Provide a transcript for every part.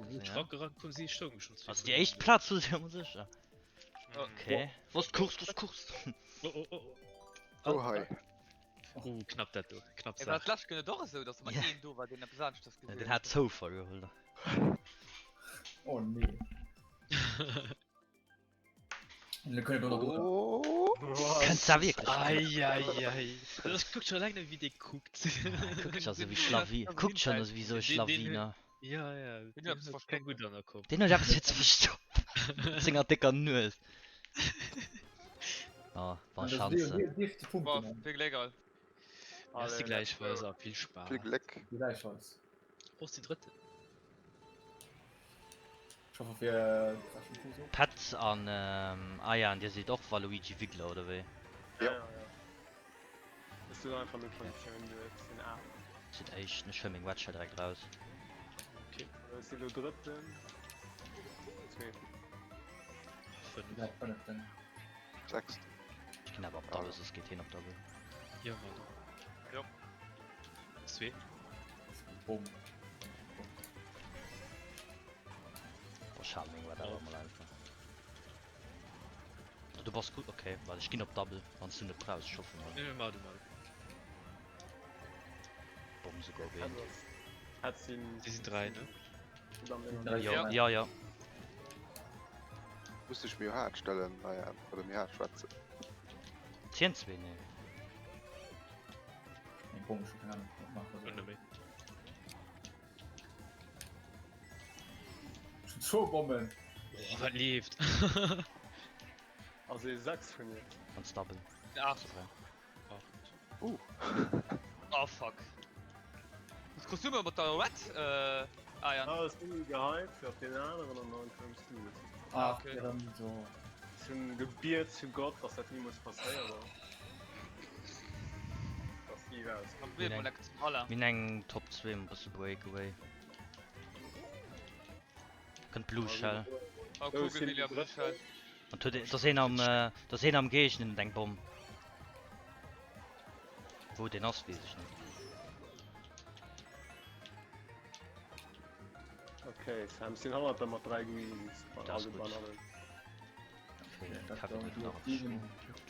Wou ech stoung schon. Also déi éischt Plaz hu se jo mol sécher. Okay. Wos Kurs, wos Kurs. Oh, oh, oh. Oh, hei. Oh, knapp dat do. Knapp Saach. War d'lescht Kéier net och esou, dass ëmmer een do war, deen eppes aneschters gesinn huet? Den hat Zoufall geholl. Oh nee. Kënnt da wierklech? Ei, ei, ei. Das kuckt schon allein wéi dee kuckt. Kuckt schon esou wéi Schlawi. Kuckt schon esou wéi esou e Schlawiner. Ja, ja. Deen huet keng gutt an der Kopp. Deen huet eppes fir ze verstoppen. Mat senger décker Nues. Oh, bonne Chance. Bon, vill Gléck all. Merci gläichfalls a vill Spaass. Vill Gléck. Gläichfalls. Och déi drëtten. Petz an Ayan, dir sidd och Waluigi Wiggler oder wéi? Jo. Sinn éischten, ech huelen meng Wedge hei direkt raus. Sechsten. Ech ginn awer op Double, soss geet hien op Double. Jo, Mann. Jo. Zwee. Bomm. Boah, schade, meng war awer mol einfach. Oh, du bass gutt, okay. Well ech ginn op Double, wann s du net brauchs. Ech hoffen mol. Nee, mar du mal. Bomm souguer op eent. Si sinn 3, ne? Jo, ja, ja. Muss dech méi haart stellen, naja, oder méi haart schwätzen. Tien zwee, nee. Eng Bomm, ech hu keng Ahnung, wat maache soll. Ech hunn zwou Bommen! Oh, wat leeft! Also ee 6 vun ihr. Ganz double. 8. 8. Uh. Oh fuck. Das kriegst du mat der Red äh, ah, ja. Ah, ech hunn gehypt fir op deen aneren an dann koums du. Ah, okay. okay. Dann so. Ech hunn gebiet zu Gott, dass dat ni muss passéieren. Dass déi raus. Dann probier mal lecker zum Alain. Min eng Top 2 e bësse Breakaway. Kënnt Blue Shell. Oh, Kugel William Blue Shell. An huet et ass een am äh, ass een am Géigner huet eng Bomm. Wou deen ass weess ech net. Okay, Sam sinn hannert der mat 3 Greens. Dat ass gutt. Okay, dat Kevin war huet nach sieben.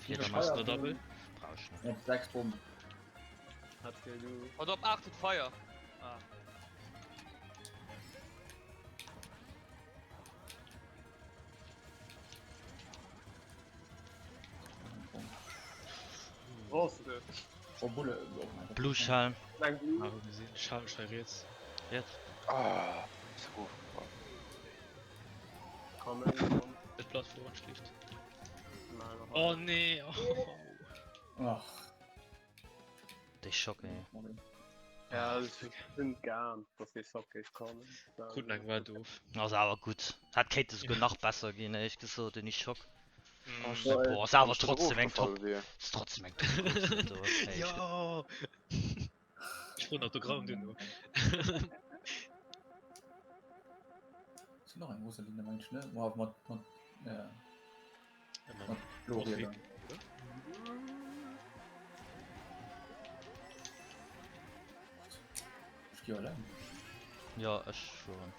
Fliedermaus der Double. Brauch ech net. Op 6 Bommen. Hat fir du. Oder op 8 huet Feier. Ah. Brauchst du? Oh, Bulle. Oh mein Gott. Blue Shell. Eng Blue. Ah, gesinn. Schau, schau riets. Jetzt. Ah, ist erofgefall. Komm, eng Bomb. Et Plattform schlift. Nein, noch Oh nee. Oh. Ach. Dee Schock ey. Ja, ech hunn geahnt, dass dee Sock géif kommen. Kruten eng war doof. Ass awer gutt. Hat kéinte souguer nach besser ginn, éierlech gesot, den Schock. Mm. Boah, ass awer Wann ech trotzdem eng Top. erofgefall wier. Ass trotzdem eng Top do. Ey, ech- Ja. Ech wollt Autogramm duerno. Ist noch eng Rosaline, mein ich, ne? Boah, mat, mat, ja, Ëmmer mat och Gloriedern. Wig, oder? Ich geh allein. Ja, ech fueren.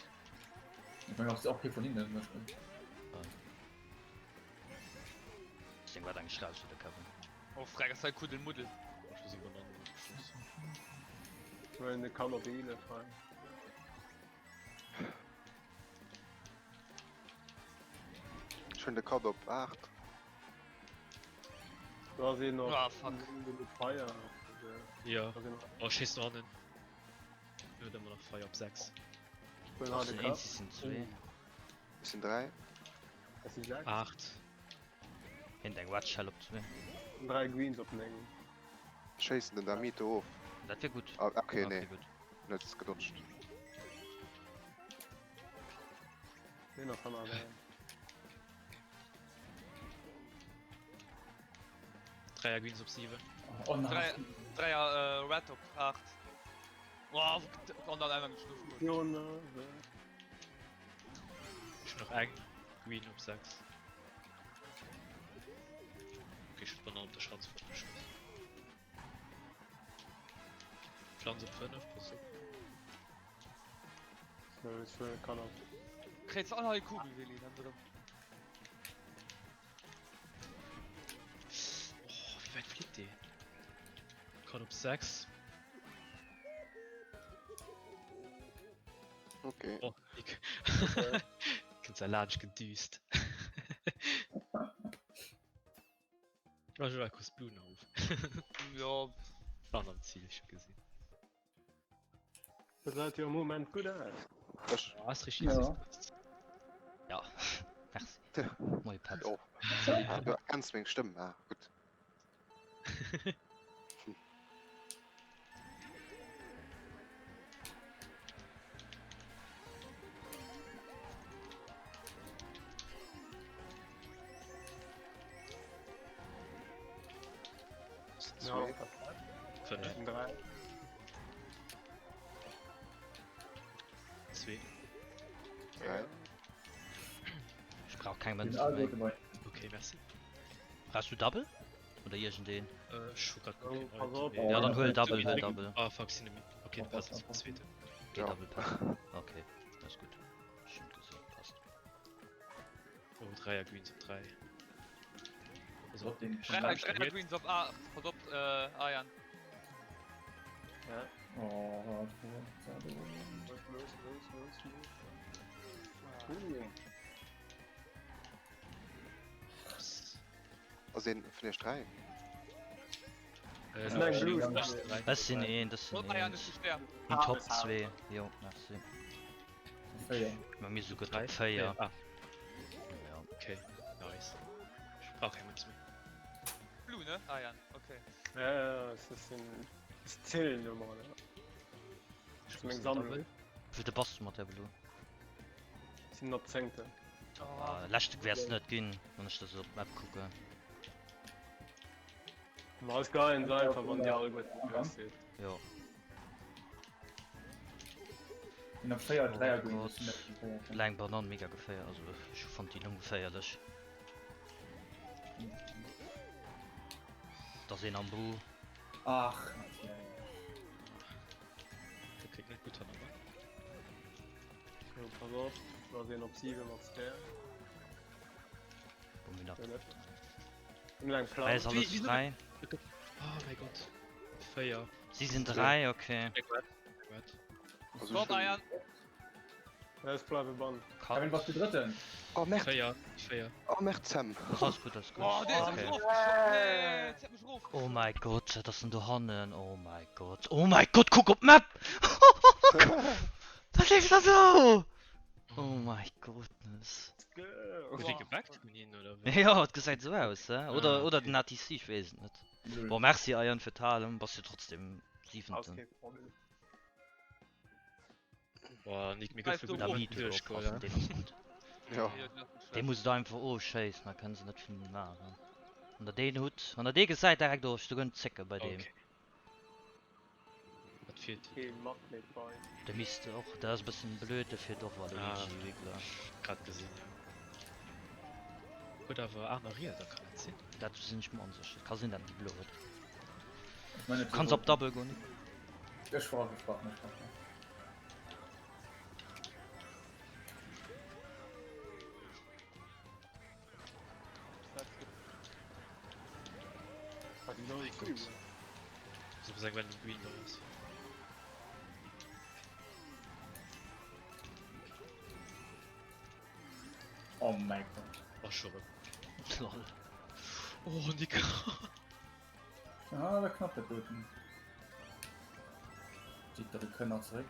Ich meine, auch okay von hinten. Ne? Deng war eng raus de Kevin. Oh, Freck, ass hei Kuddelmuddel. Ech muss iwwereinander geschoss. Well de kann op 11 hei. Ech hunn de Cut op 8. Do ass een op Ah, fuck. Feier. Ja. Oh, schéiss no hannen. Huet ëmmer nach Feier op 6. Ass den eent, si sinn zwee. Ech sinn 3. 8. Hien huet eng Red Shell op zwee. 3 Greens op 9. Schéissen den Damito of. Dat wier gutt. Ah, okay, Ah, nee. gutt. Net gedodged. Deen ass hanner der. Dräier Greens op 7. Oh nein. Dräier, Dräier äh, Red op 8. Wow, an dann einfach geschnupft. Jonas. Ech hun nach eng Green op 6. Okay, ech hun d'Banann op der Schanz fortgeschoss. Pflanz op 5, pass op. Kréits all hei Kugel, Willy, dann drëm. Oh, wéi wäit flitt dee? Grad op 6. Okay. Oh, Nick. Kënnt säi Laansch gedüst. Ah, ech war kuerz Blue auf. Jo. War am Ziel, ech hu gesinn. Dat säit jo am Moment gutt aus. Ech. Oh, ass richtig Ja. Ja, merci. Moie Petz. Jo. Du erkenns meng Stëmm, ah, gutt. Ja, 5, 3. 2. 3. Ech brauch keng Den Mënzen all méi. gute Boy. Okay, merci. Brauchst du Double? Oder iergendeen? Äh, ech hu grad guer Oh, keng pass Item op. méi. Ja, dann huel Double, Ja. huel Double. Ah, fuck, sinn nemmi. Okay, Op, passt op, zum op. zweeten. Okay, Ja. Double passt. Okay, ass gutt. Ech hunn gesinn, passt. Oh, Dräier Greens op 3. Also, Op den Dräier Dräier Greens op 8. Pass op, äh, Arjan. Ja. Oh, Los, los, los, los, los. Uh, Ass een vun iech 3? Äh, Ech meng Blue. Ech sinn een, dat sinn Pass op, Arjan, een. ech si Stär. Min Top 2. Jo, merci. 4. Ma mir souguer Top 4. Ah, Ja. okay, nice. Ech brauch keng Mënz méi. Blue, ne? Arjan, okay. Ja, ja, es ist ein. Es zählen nur mal. Ja. Ech Meng muss Sammlung. Double. Wéi de bass du mat der Blue? Sinn op zéngten. Ah, leschte wäers net ginn, wann ech dat sou op d'Map kucken. Ma ass ganz einfach, wann dir alleguerten first sidd. Jo. Sinn op 4 Oh Dräier Green. Gott. Kleng Banann mega geféier, also ech fonnt déi ongeféierlech. Da ass een am Bu. Ach, Dat kléngt net gutt hanner mer. So, pass op, da ass een op 7 mat Stär. Wo mir nach. Hun eng Hei Plan. ass alles Wéi- wéi- frei. Oh mäi Gott. 4. Si sinn 3, okay. Eng Red. Eng Red. Also Stop, schon- Arjan. Ech bleiwe ban. Kevin, was du drëtten? Oh Merd, 4. 4. oh Merd, Sam. Alles gutt, alles gutt. Oh, der huet Okay. mech rofgeschoss. Nee, sie hat mech rofgeschoss. Oh mäi Gott, wat ass denn dohannen? Oh mäi Gott. Oh mäi Gott, kuck op d'Map! Wat leeft da do? Oh my goodness. Huet dee gebackt vun hinnen oder wéi? Jo, et gesäit esou aus, hä? Oder, Ah, oder okay. den ATC, ech weess et net. Bon, merci Ian fir d'Halen, bass jo trotzdem siwenten. Boah, Nick, mir goufe gutt Da Miet duerchgeholl, oppassen, hä? deen ass gutt. Ja. Dee musst der einfach ofschéissen, da kënne se net vill méi maachen. Wann der deen hutt, wann der dee gesäit direkt of, ech soguer zécke bei deem. Okay. Wat fiert? Kee Magnet bei. De misst och, dat ass e bëssen blöd, de fiert och Waluigi Ah. Wiggler. Grad gesinn, jo. Huet awer aner Rieder, kann dat sinn? Dat sinn ech mer onsécher, ka sinn dat en déi blo huet. Ich meine, Kanns op Double goen. Ech war ech war nicht. So sagen, wenn die Green da ist. Oh mein Gott. Oh, schon. Lol. Oh, Nico. Ah, da knapp der Böten. Die drei können noch zurück.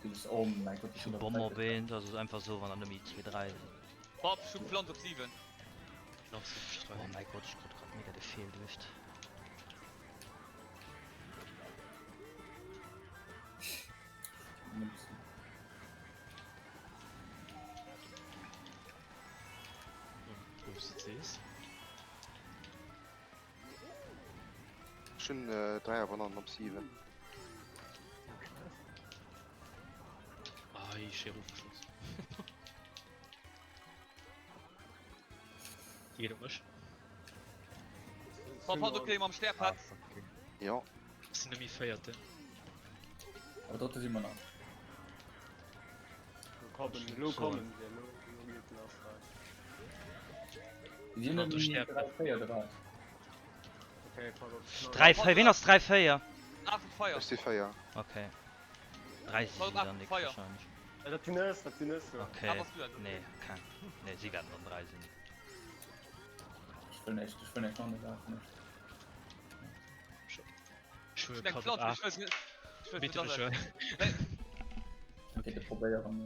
Die ist, oh mein Gott, Ich hu Bommer erwähnt, also einfach so, wann der nëmme 2, 3 sinn. Bob, ech hu Plant op 7. Nach so Oh Streik. mäi Gott, ech krut grad mega de Feeldrift. Wou du sees. Ech hunn äh, Dräier Bananen op 7. Ai, schéi rofgeschoss. Déi geet op mech. Papp, pass op, mam Stär, Petz. Ja. Ech sinn nëmme Véierten. Aber dritte si mer nach. Kommen, elo kommen se, elo geet lass hei. Si hunn net 3, 4 oder wat? Okay, pass op. 3, 4, ween ass 3, 4? 8 und 4. Ech si 4. Okay. 3 si si dann nik wahrscheinlech. Dat sinn ech, dat sinn ech. Okay, nee, keng. Nee, si werden dann 3 sinn. Ech wëll näischt, ech wëll näischt hanne lafen. Ech huele Cut op 8. Bitte mech huelen. Okay, de probéieren.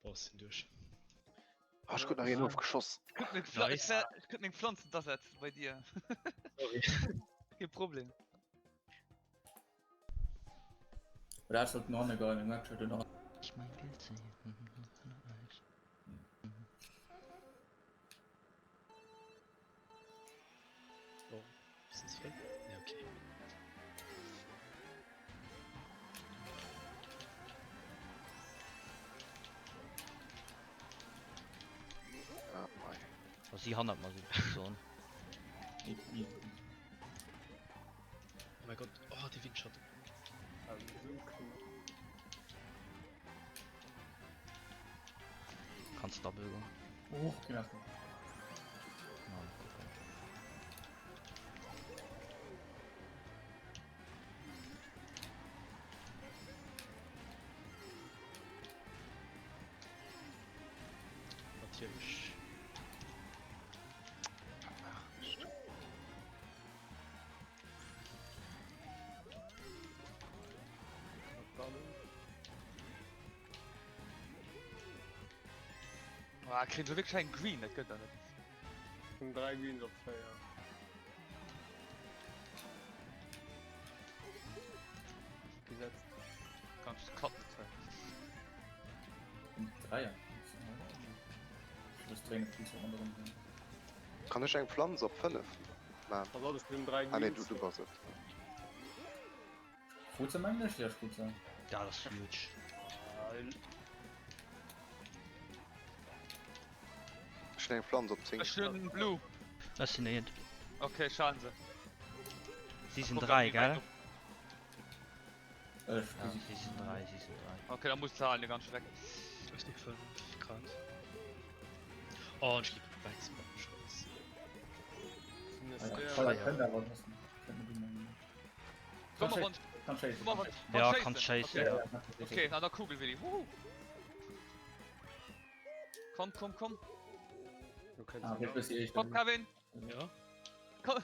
Boah, sinn duerch. Ah, ech krut nach een ofgeschoss. Nice. Ech kënnt meng Pflanzen da setzen bei dir. Sorry. Kee Problem. Oder ech sollt no hanne goen, meng Webshow do nach. Ich mein Bild sehen. Oh, ist das voll? Ja, okay. Ah, mei. Oh, si hannert mer soen. Oh mein Gott, oh, die Windschatten. Kanns double goen. Och, okay, lass mal. Na, mal kucken. Natierlech. Ah, kritt lo wierklech eng Green, dat gëtt der net. Hun 3 Greens op 4. Gesetzt. Kannst du Cut net hei. Dreier. Ich muss dringend Fuß ronderëm gehen. Kann ech eng Pflanz op 5 man? Pass op, ech hunn 3 Ah nee, du, Greens. du bass et. Krut se mengen ech? Ja, ech krut se. Ja, dat ass huge. Ech hunn eng Pflanz op 10. Ech hunn Blue. Ech sinn eent. Okay, schalen se. Si sinn 3, gell? Ech Ja, si sinn 3, si sinn 3. Okay, da muss ze halen, ganz schreck. Ech si 5 grad. Oh, und ich lieg Backspin. Scheiße. Ah, ja, kënnt awer lassen. Kënnt net unangenehm. Komm mal, Kann chasen. komm mal, Ja, kann chasen. Okay, Ja, ja, kann chasen. okay an der Kugel, Willi. Huhu. Komm, komm, komm. Ah, okay, ich weiß eh, ich Komm, Kevin. Ja. Komm.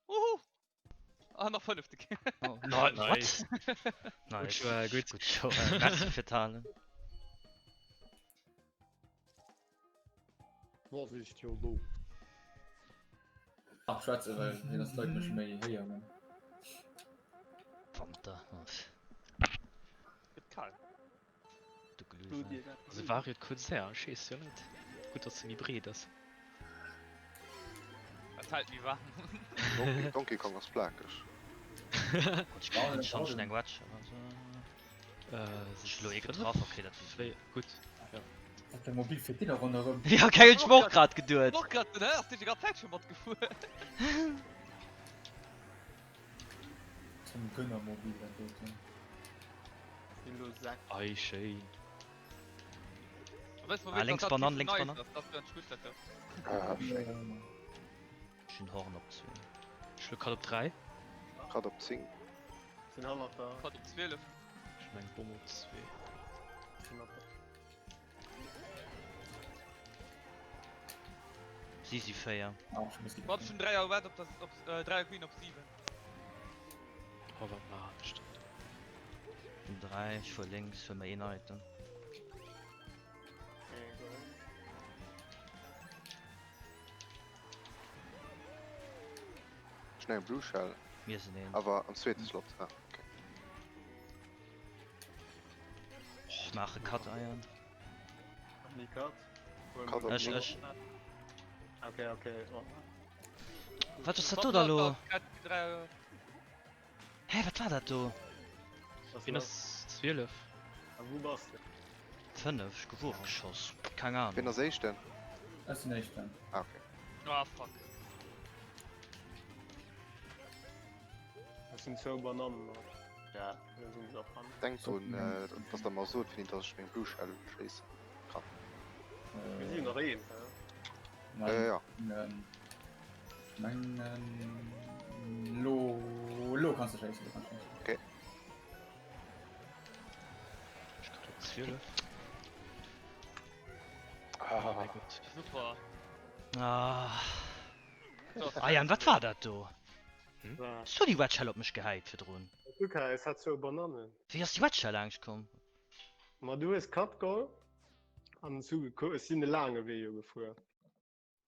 Uhu. Ah, nach fënnefte Kéier. Oh, no, Nice. what? Nice. Choix, gutt. Gutt Choix. Merci fir d'Halen. Vorsicht, jo do. Ach, schwätze, well fir dass d'Leit mech méi héieren. Wanter. Oh, Gëtt kal. du Glühwein. Also war jo d'Konzert, ech weess jo net. Gutt, datt se méi breet ass. Dat hält méi waarm. Donkey, Donkey Kong ass plakeg. Gott, ich krieg schon schon eng Watch. Also, Äh, ich lo eh getraff, okay, dat ist. Wéi, gutt. Wat der Mobil fir Dinner ronderëm. Ja, okay, hunn ech mer och grad geduet. Och grad, ne? Ass dee grad Zäit scho matgefuer? Zum Gönnermobil dat doten. Sinn lo 6. Ei, schéin. Ah, links Banan, links Banan. Ah, schéin. Ech hunn Horn op 2. Ech hu Cut op 3. Cut op 10. Sinn hannert der. Cut op 12. Ech hunn eng Bomm op 2. Sinn op. Si si 4. Wat schon 3 Auer op das op äh, 3 Green op 7. Oh, wat maan ech dann? Bin 3, ech fuer links, huel mer een Item. Ech hunn eng Blue Shell. Mir sinn een. Awer am zweete Slot. Ah, okay. Ech maache Cut Iron. Ni Cut. Cut op Ech, 9. ech. Okay, okay. Oh. Wat ass dat do da lo? Hä, wat war dat do? Wien ass 12? A wou bass de? 5, ech gouf ofgeschoss. Keng Wien Ahnung. ass éischten? Ech sinn éischten. Ah, okay. Ah, fuck. Ech sinn zwou Banannen. Ja, elo sinn se och an. Denkt drun, dass der mer sot, wéini dass ech meng Blue Shell schéissen kann. Mir si jo nach een, hä? Äh, ja. Mengen lo lo kanns de schéissen, lo kanns de schéissen. Okay. Ech kann op 12. Ah. Oh mein Gott. Super. Ah. Ah Jan, wat war dat do? Hm? Hues du déi Wedge Shell op mech gehäit virdrun? Luca, es hat zwou Banannen. Wéi ass déi Wedge Shell laangscht komm? Ma du hues Cut geholl an ech hu geko ech sinn de laange Wee jo gefuer.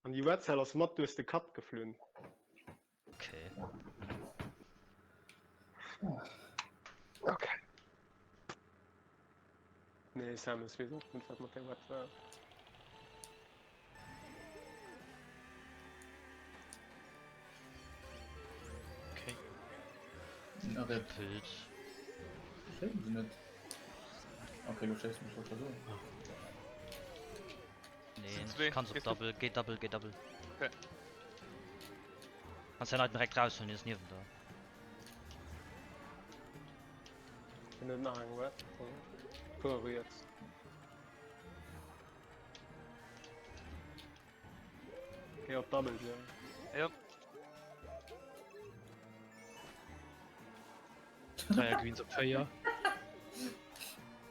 An déi Red Cell ass mat duerch de Cut geflunn. Okay. Okay. Nee, Sam, ech weess och net, wat mat där Red war. Okay. Sinn Pilz. Schéissen se net? Okay, du schéiss mech, wollt scho soen. Nee, Sind kannst op Gehst du- Double, geh Double, geh Double. Okay. Kannst den Item direkt rausholen, hien ass niewent der. Hien huet nach eng Red. Fuer riets. Geh op Double, ja. Ja. Dreier Greens op 4.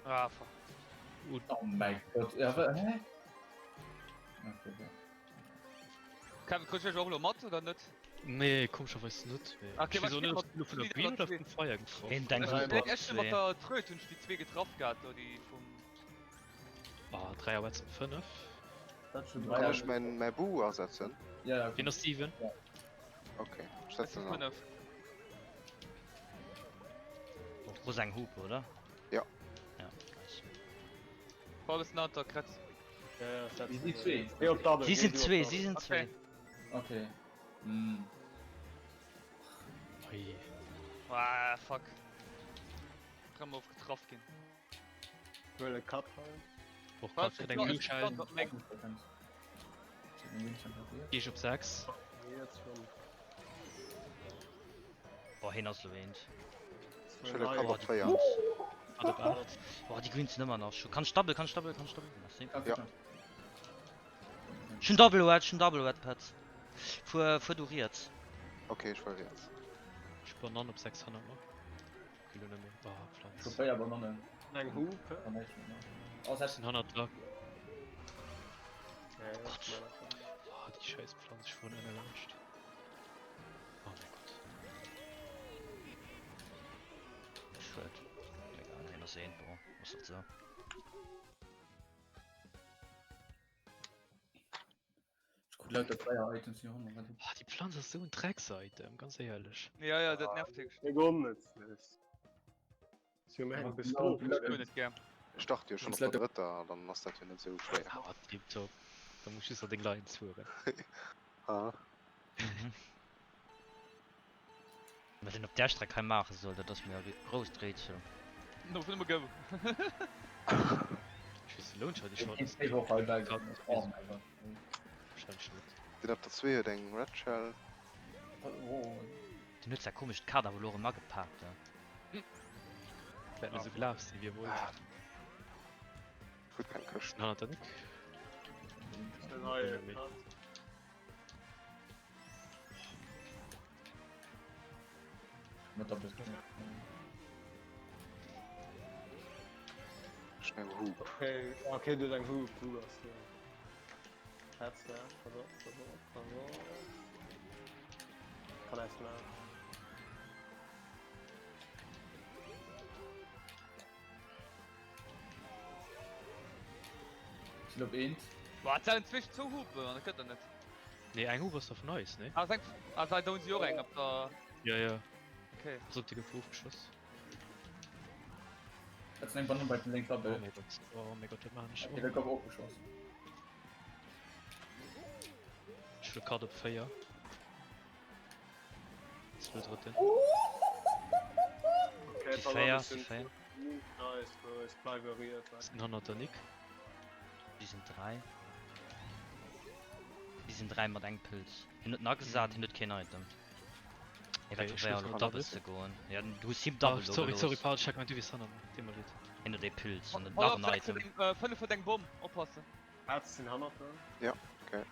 Ah, fuck. Oh mein Gott, ja, wa- hä? Okay, ja. Kevin, kriegst du och lo mat oder net? Nee, komescherweis net. Mee Okay, ech weess wat och net, mat- ob du vun der Green oder vum Fire getroff Ween denkt hues. op Ech ech mat zwee? der Tröd hunn ech déi zwee getraff gehat do, déi vum. Ah, Dreier Wets op 5. Dat schon Kann ech mäin mäi Boo asetzen? Ja, ja. Wien ass 7? Okay, ech Es setzen sinn an. 5. Du brauchst eng Hupe, oder? Ja. Ja, nice. War bis nah der Kretz. Ja, ja, setz Die sind zwee. Geh op Double. Sie geh sind du op zwee, Double. sie sind Okay. zwee. Okay. Hm. Ui. Ah, fuck. Dreimal auf getraff ginn. Huel e Cut hei. Och Was? grad eng Blue Shell. Geh ich op 6. Riets schon. Boah, hien ass lo eent. Ech huele Cut op 4. Cut op 8. Boah, déi Greens sinn ëmmer nach scho. Kann ich double, kann ich double, kann ich double? Merci. Ja. Schon double red, schon double red, Petz. Fuer, fuer du riets. Okay, ech fuer riets. Ech Banan op 6 hannert mer. Okay, lo net méi. Ah, Pflanz. Schon 4 Bananen. Eng Hupe. Oh, Ech sinn hannert der. Ja, ja, Gott. Ah, déi scheiß Pflanz, ech fueren ënner laanscht. Oh mein Gott. Schued. Egal, hien ass eent, bon, ass dat sou. Ich guck lauter 4 Items hier rum. Ah, déi Pflanz ass sou en Drecks-Item, ganz éierlech. Ja, ja, dat nervt wierklech. Mega onnëtzlech. Si hu mir eng Bestrofung. Ech guer net gär. Ech dacht jo schon op der drëtter, dann ass dat jo net sou schwéier. Ah, tiptop. Da muss just nach deng Lines fueren. Ah. Mhm. Wat een op där Streck hei maache soll, dat ass mir e grousst Rätsel. No vun go. Ech weess de Launcher déi schon. Oh mein Gott. Wahrscheinlech net. Den op der 2 huet eng Red Shell. Oh. Den huet säi komescht Kart awer elo erëm agepaakt, ne? Vläit net esou gelaf sinn wéi e wollt. Huet keng Këscht. Sinn hannert der Nick. Mat der Bist. Ech eng Hup. Okay, okay, du hues eng Hup, du bass jo. Herz, ja, pass op, pass op, pass op. Kann näischt maachen. Sinn op eent. Boah, et sinn zwich zwou Hupen, an dat gëtt der net. Nee, eng Hup ass der vun eis, nee? Ah, seng, ah, sei, do hunn si och eng op der. Ja, ja. Okay. Pass op, déi gouf ofgeschoss. Dat sinn eng Banane bei den lénks Oh Double. mein Gott, oh mein Gott, wat maan ech? Okay, dat gouf ofgeschoss. Ech hu Kart op 4. Zwou Drëtten. Okay, Si pass op, 4, ech si sinn 4. Nice, Bro, ech bleiwe riets. Sinn hannert der Nick. Si sinn 3. Si sinn 3 mat engem Pilz. Hien huet en agesat, hien huet keen Item. Hie wäert Okay, ech probéieren loossen op op Double Double. ze goen. Ja, du hues him Ah, Double do sorry, sorry, gelooss. Paul, ech hat gemengt du wiers hanner mer. Deet mer leed. Hien huet ee Pilz an Pass nach op, en 6 huet Item. eng, 5 huet eng Bomm, oppassen. Hat sinn hannert der. Ja, okay.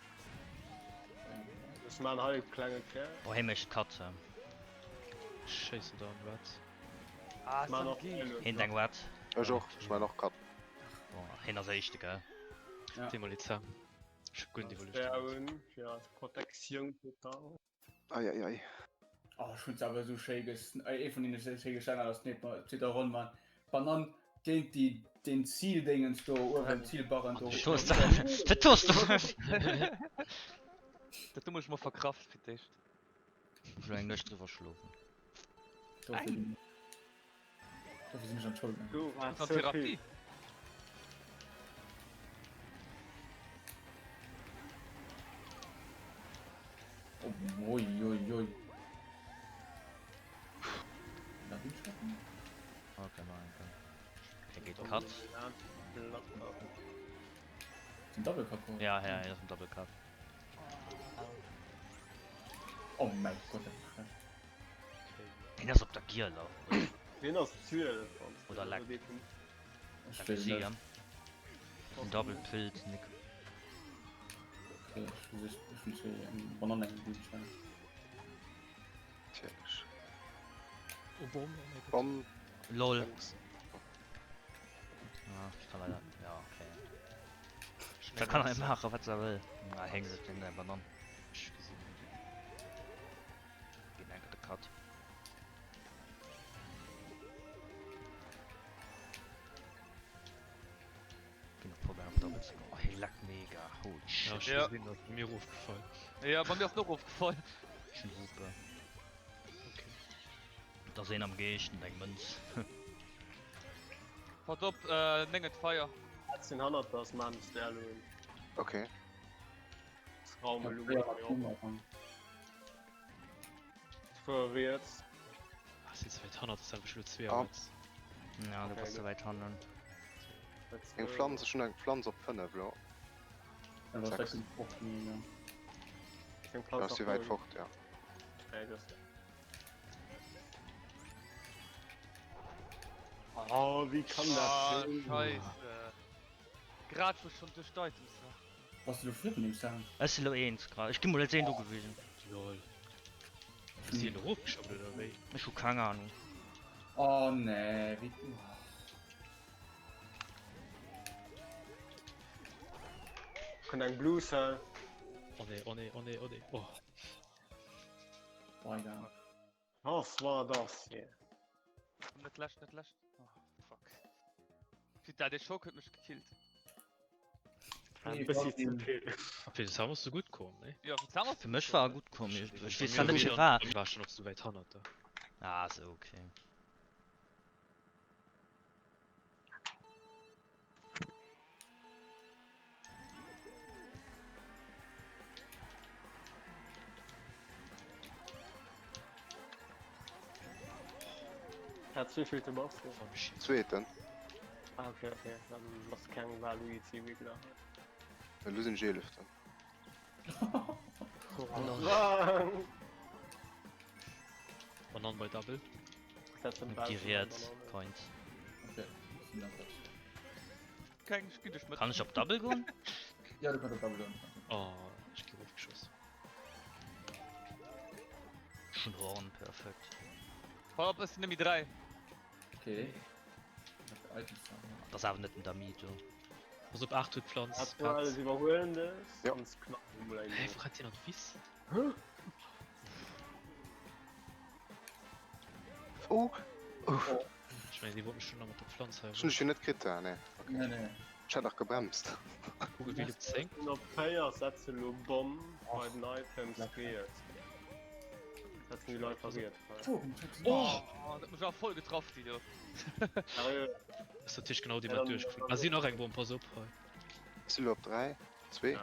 Ech maan hei e klenge Kär. Boah, hie mécht Cut. Ech schéissen der an Red. Ah, Maan och SMG. Yellow. Hien huet eng Red. Ech och, ech man och Cut. Boah, hien ass éischte, gell? Ja. Deet mer leed, Sam. Ech hu guer net iwwerluecht. Spär un fir als Protektioun total. Ei, ei, ei. Oh, ech hunn se awer esou schéi ges ee vun deene schéi geschenner ass net mat zweeter Ronn man Banann géint déi den Zieldéngens do uewen Zielbarren do. Dat hues du Dat do muss ech mol verkraften fir d'éischt. Ech hu eng Nuecht driwwer schlofen. Dofir dofir sinn ech an d'Schoul gaangen. Du waars An sou vill. Therapie. Oh, oi, oi, oi. Na, bin ich noch? Okay, mach enke. Hie geet Cut. Den Double Cut geholl? Ja, ja, hien ass um Double Cut. Oh mäi Gott, dat war schlecht. Hien ass op der Gieler. Wien ass 12? Oder leck. Ech weess Si net. en Double Pilz, Nick. Okay, ech hu sech ech hunn zwee eng Banann eng Blummenschwein. Natierlech. Oh, Bomm, oh mäi Gott. Bomm. Lol. Lenks. Ah, ich kann leider. Ja, okay. Da kann er maachen, wat se wëll. Na, heng sech den der Banann. Ech gesinn. Ginn enke de Cut. Ginn och probéieren op Double ze goen. Oh, hie leckt mega. Holy Ja, shit. ech Ja. gesinn, ass mir ofgefall. Ja, bei mir ass en och ofgefall. Ech hunn Hupe. Okay. Da ass een am Geescht und eng Mënz. Pass op, äh, 9 huet Feier. Sinn hannert der ass man Sterlo. Okay. Raum elo Fuer riets. Ah, sinn ze wäit hannert, ass einfach elo 2 Ah. riets. Ja, du bass ze wäit hannen. Eng Pflanz, ech hunn eng Pflanz op 5 elo. Ja, was Sechs. sechs och nie, ja. Eng Da Pflanz ass sie wäit fort, ja. Oh, wéi kann dat Ah, sinn? Scheisse. Grad wou ech schon duerch d'Items war. Bass du lo virun deem Sam? Ech si lo eens grad. Ech gi mol als eent ugewisen. Lol. Ass hien erofgeschafft oder wéi? Ech hu keng Ahnung. Oh nee, wéi. Kënnt eng Blue Cell. Oh nee, oh nee, oh nee, oh nee. Oh. Boah, egal. Was war das hier? Net läscht, net läscht. Oh, fuck. Putain, dee Schock huet mech gekillt. Ein bisschen zu viel. Fir de Sam ass du gutt komm, ne? Ja, fir Sam ass Fir mech war e gutt komm. Ech weess zwar net firwat. Ech war schon och sou wäit hannert der. Ah, sou, okay. Hat wéivillte bass du? Zweeten. Ah, okay, okay. Dann bass keng Waluigi Wiggler. Elo sinn ech Eeleften. Banann bei Double. Déi riets Coins. Okay, sinn dann kurz. Keng, ech ginn dech mat. Kann ech op Double goen? Ja, du kannst op Double goen. Oh, ech gi rofgeschoss. Ech hunn Horn, perfekt. Pass op, ech sinn nëmme 3. Okay. Wat fir Items da? Dat ass awer net den Damito. Pass op 8 huet Pflanz. Hat du alles iwwerhuelen dës? Ja. Sonst knacken wir mol eng. Hä, wou rennt hien an d'Wiss? Oh! Uff. Ech mengen, dee wollt mech schon nach mat der Pflanz hei Ech hunn dech jo net kritt, ah nee. Nee, nee. Ech hat nach gebremst. Kugelwiel op 10. Sinn op 4, setze lo Bomm bei den Items riets. Setzen déi Leit riets. Oh! Dat huet mech awer voll getraff, déi do. Sérieux? Ass natierlech genau dee wat duerchgeflunn. Ah si hunn och eng Bomm, pass op hei. Ech si lo op 3, 2.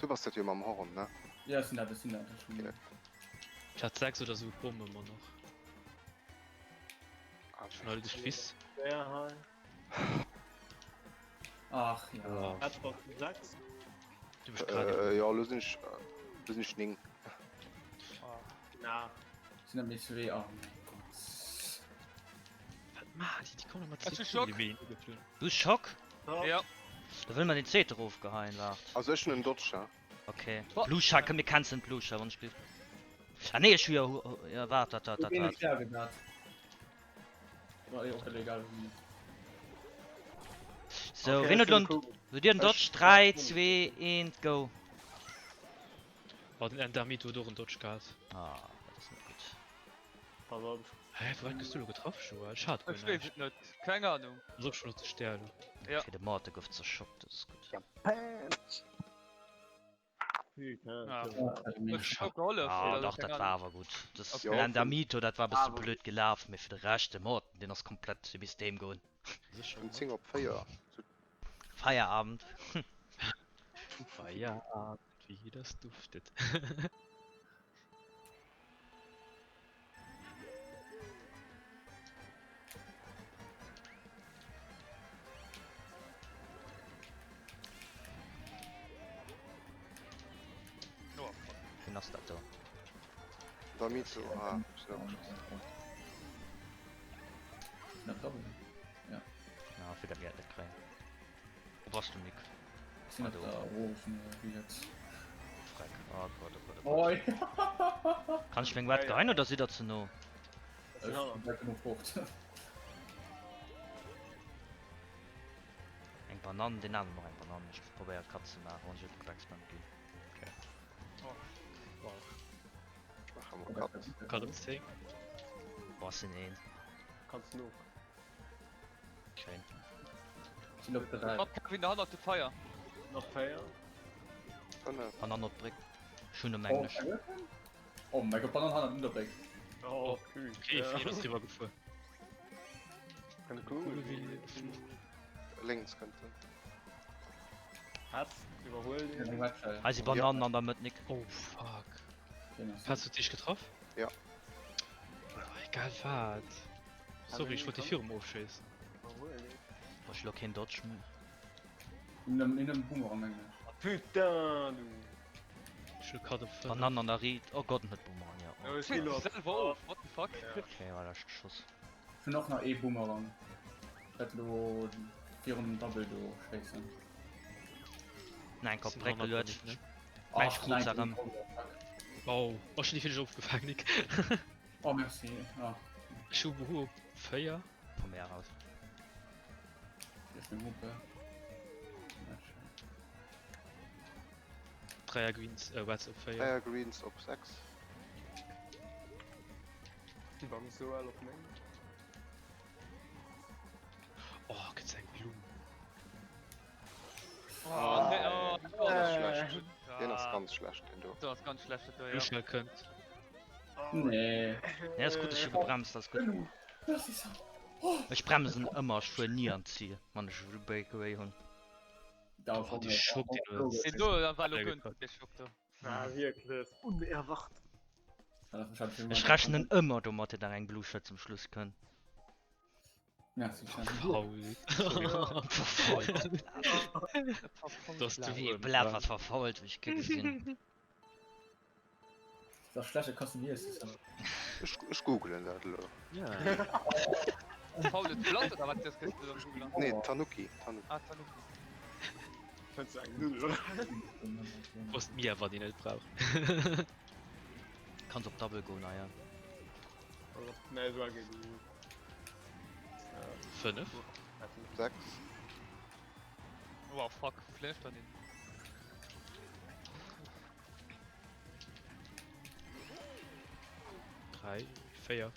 Du bass dat jo mam Horn, ne? Ja, ech sinn dat, ech sinn dat. Ech hunn. Ech hat 6 oder sou Bomme mer nach. Ah, Ech hunn hei duerch d'Wiss. Wer hei? Ach ja. Hat war 6? Du bist grad Äh, jo, lo sinn ech. Do sinn ech 9. Na. Sinn dat méi zwee? Oh mein Gott. Wat maachen déi? Déi kommen mat Ech hu Schock. Du hues Schock? Ja. Da wëll mer den zweete rofgeheien, waart. Also ech hunn en Dodge, ja. Okay. Blusha, komm mir cancelen d'Blusha, wann ech giff. Ah nee, ech hu jo, ja waart, waart, waart, waart, waart. So, Okay, wien huet ech hunn lo Kugel. Hutt Dir en Dodge? 3, 2, 1, go! Oh, den Endermito huet och en Dodge gehat. Ah, dat ass net gutt. Pass op. Hä, wou gëss du lo getraff, Joël? Ech hat guer Ech weess näischt. et net, keng Ahnung. Ass och schon op de Stär lo. Ja. Okay, de Morte gouf zerschockt, dat ass gutt. Putain. Ah. Ja. Huet scho gehollef, Ah, oder? dach, Keng dat Ahnung. war awer gutt. Das Okay. den Endermito, dat war e bësse Awer blöd gelaf, mee fir de Rescht, de Morten, deen ass komplett, dee misst heem goen. Sécher, Vun 10 op 4. Feierabend. Feierabend, wie das duftet. Oh, fuck. Wien ass dat do? Damito, ah, ech sinn ofgeschoss. Ja, fir dat mir dat net kréien. Wo bass du, Nick? Sinn op der Rosen, wéi jetzt. Freck. Oh Gott, oh Gott, oh Gott. Oi! Kann ech meng Wett geheien oder sidd der ze no? Ech hun net genuch fort. Eng Banann, deen aneren och eng Banann. Ech probéier Cut ze maachen, wann ech net gebackspammt ginn. Okay. Oh. Ech maache mol Cut. Cut op 10. Boah, sinn een. Kanns no. Schéin. Sinn op 3. Mat Kevin hannert de Feier. Nach 4. 5. Banann op d'Bréck. Ech hunn um Englesch. Oh mein Gott, Banann hannert der Bréck. Oh, Okay, vun him ass riwwer gefuer. Cool. Lénks kënnt en. Hat iwwerhuel den. Hei si Banannen an der Mëtt, Nick. Oh fuck. Has du dich getraff? Ja. Oh, egal wat. Sorry, ech wollt déi virum ofschéissen. Boah, ech lo keen Dodge méi. In einem Boomerang mengen ech. Ah, putain du. Ech hu Cut op 5. Banannen an der Riit. Oh Gott, en huet Boomerang, ja. Oh, ech ginn op. Selwer of, what the fuck? Okay, voilà, ech geschoss. Ech hunn och nach ee Boomerang. Dat lo virun dem Double do schéissen. Nein, Kopf Bréck geluecht. Ach, Ech krut se erëm. Oh, ech hunn déi fir dech ofgefaangen, Nick. Oh, merci. Ah. Ech hu Buhu op 4. Vu mär aus. Ech bin Hupe. Dreier Greens, äh, Reds op 4. Dreier Greens op 6. Die Bank so al op 9. Oh, gëtt eng Blumm. Oh, nee, oh, Den ass schlecht. Ah. Den ass ganz schlecht, den do. Do ass ganz schlecht, dat do, ja. Lu schnell kënnt. Nee. Nee, ass gutt, ech hu gebremst, ass gutt. Ech bremsen ëmmer, ech fuer ni an d'Zil, wann ech e Breakaway hunn. Oh, dee Schock, deen huet. Deen do war lo guer net, dee Schock do. War wierklech unerwart. Ech rechnen ëmmer domat, datt nach eng Blue Shirt zum Schluss kënnt. Merci, Sven. Verfault. Verfault. Das du Ee Blat wat verfault, wéi ech ke gesinn. Das schlechte Kostüm ist. Ech, ech googlen dat elo. Ja. Faules Blatt oder wat das gëss du am Googlen? Nee, Tanuki. Tanuki. Ah, Tanuki. Fënns du eng Nuddel, oder? Wosst mir, wann een et brauch. Kanns op Double goen, ah ja. Nee, so geet die. 5. 6. Wow, fuck, flash dann hin. 3, 4.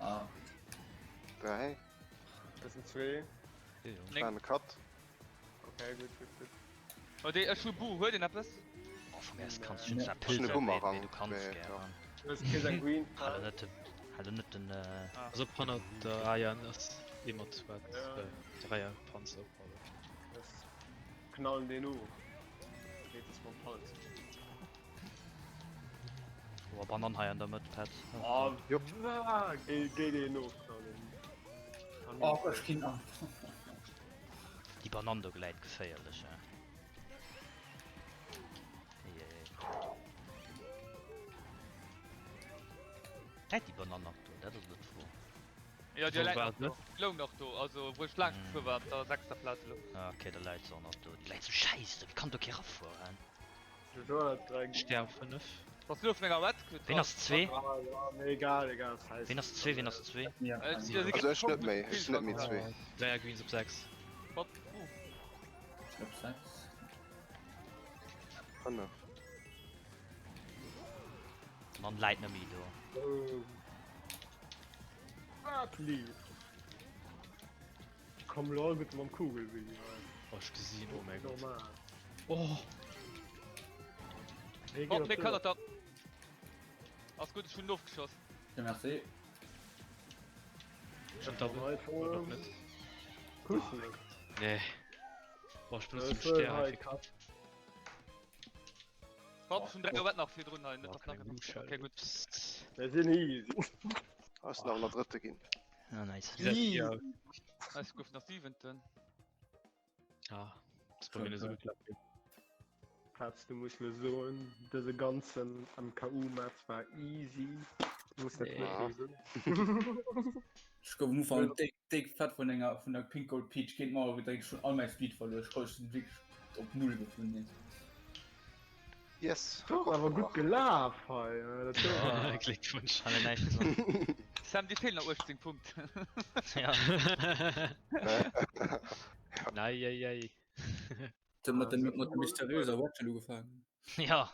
Ah. 3. Das sind 2. Kleine Cut. Okay, gut, gut, gut. Oh, dee, ech hu Bu, huet een eppes? Oh, vum erst kannst du schon Ech Pilz hun e erwähnen, Bumerang, mee du kanns mee, gär. ja. Du kriss eng Green. Hal net den, hal net den, äh. Also op hannert der Ayan ass ee mat wat Dräier Panzer. Das knallen den of. Geet es mam Hals. Oh, Banan hei an der Mëtt, Pet. Oh, Jupp. ah, géi, géi den ofknallen. Oh, ech ginn ab. Déi Banan do gläit geféierlech, eh. Eieiei. Läit déi Banann nach do? Dat ass elo d'Fro. Jo, déi Wou läit war nach se? do. Déi loung nach do, also wou ech laanscht gefuer war, op der sechster Plaz elo. Ah ok, da läit se och nach do. Déi läit sou schäiss do, wéi kann do kee rafueren? Stär 5. Bass du lo vun enger Red Quit Ween ass zwee? Ah, ja, nee, egal, egal, scheiß. Ween ass zwee, ween ass zwee? Also ech net méi, ech sinn net méi zwee. Dräier Greens op 6. Wat? Op 6. 5. Mann läit net méi do. Wat lief? Komm lo all gutt mam Kugelwilli. Oh, ech gesinn, oh mäi Gott. Normal. Oh! Wee Oh, geet nee, op kann dat. Ass gutt, ech hunn ofgeschoss. Ja, merci. Ech hunn Double. Oder och net. Kuss net. Nee. Boah, ech benotze Ech den wëll Stär hei hei fir Cut. Hopp, schon 3 Uhr nach virdrun hei, net Oh, dass nach keng Muschel. Okay, gutt. Psst. Mir sinn easy. Ass nach an der drëtte ginn. Ah, nice. Wie seid ihr? Nice, gouf nach siwenten. Ah, das bei mir net so geklappt. Petz, du muss lo soen, dëse ganzen MKU-Match war easy. Du muss dat Nee. net méi soen. Ech gouf am Ufank déck, déck fett vun enger vun der Pink Gold Peach géint d'Mauer gedréckt. Ech hunn all mäi Speed verluer. Ech konnt ech wierklech op Null geflunn nees. Yes, Du Rekord awer gutt gemaach. gelaf hei. Dat war Gléckwunsch. Kann een näischt soen. Sam, dir feelen nach 18 Punkten. Ja. Nei, ei, ei. Mat der mat der mysteriöser Watchel ugefaangen. Ja.